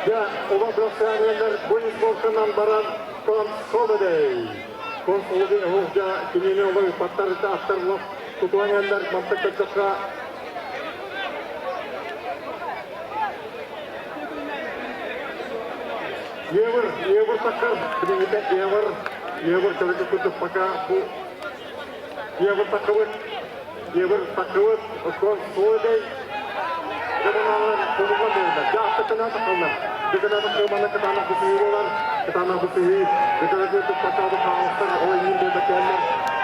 Дьэ, оба бырахсаанньалар бу сборканан баран Консолидей. Консолидей оһуохдьа кинини олор паттарыта аттарлах тутуаняллар мантак көрдөххө Евр, Евр таккар, билиҥҥитэ Евр, Евр көрүкү курдук пока бу Евр таккыбыт, Евр таккыбыт, Консолидей Дьабаналар кулуга буолла. Дьаахтыкына такаллар. Дыкына такымана кытаанах бысыһыы буолар. Кытаанах бысыһыы. Дыкына кытык такаабы хаалыстар. Ол иһин буолбаккаллар.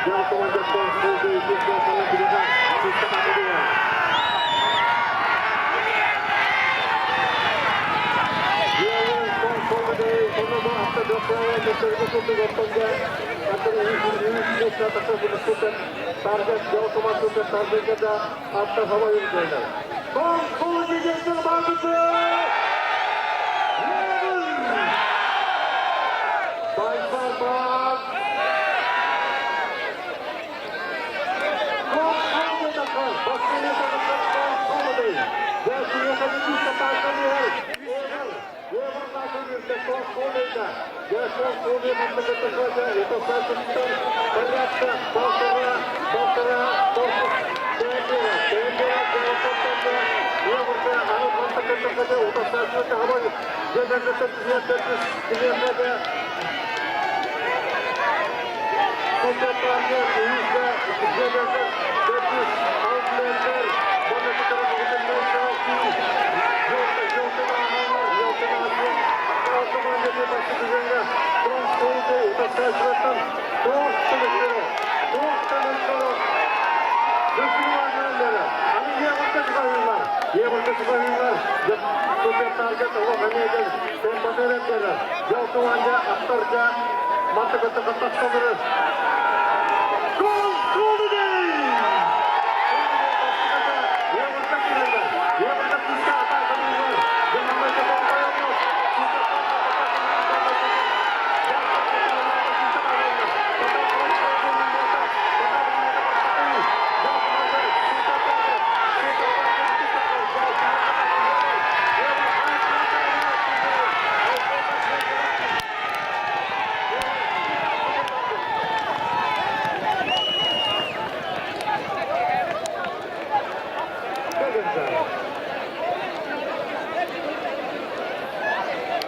Дьаахтаман дьахтар суолга иккис суолтаны билигэ сыста такылыа.